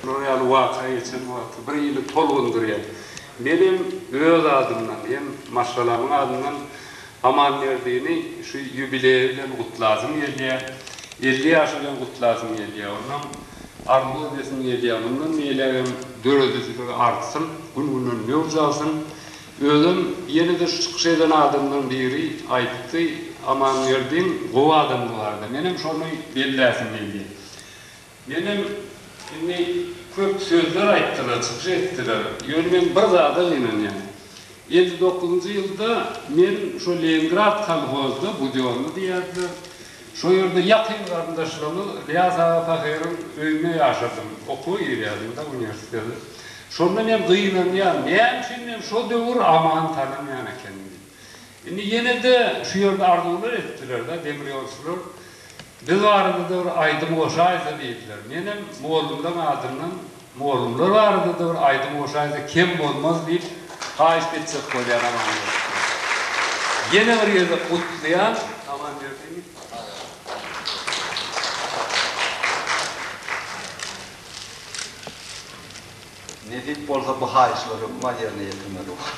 Bular ýaly waka geçen wagty bir hili tolgundyrýar. Menem öz adymdan hem maşgalamyň adyndan Amanberdini şu ýubileýi bilen gutlasym gelýär. 50 ýaşy bilen gutlasym gelýär. Ondan arzuw edesim gelýär. Mundan beýlägem döredijiligi artsyn, gün-günden möwç alsyn. Özem ýene-de şu çykyş eden adamlaryň biri aýtdy, Amanberdiň gowy adamdygy barada. Menem şony belläsim gelýär. Menem indi köp sözler aýtdylar, çykyş etdiler. Ýöne men bir zada gynanýan. 59-njy ýylda men şo Leningrad kolhozda, Budýonny diýerdiler, şo ýerde ýakyn garyndaşlarymyz Lyýas aga pahyryň öýünde ýaşadym. Okuwa girýärdim-de uniwersitete. Şonda men gynanýan, näme üçin men şo döwür Amany tanamaýan ekenim diýip. Indi ýene-de şu ýerde arzuwlar etdiler-de demirýolçular. Biz barada-da bir aýdym goşaýsa diýdiler. Menem mugallymlaryň adyndan mugallymlar barada-da bir aýdym goşaýsa kem bolmaz diýip haýyşt etjek bolýan Amanberdi. Ýene bir gezek gutlaýan Amanberdini. Nesip bolsa bu haýyşlary hökman ýerine ýetirmeli bolar.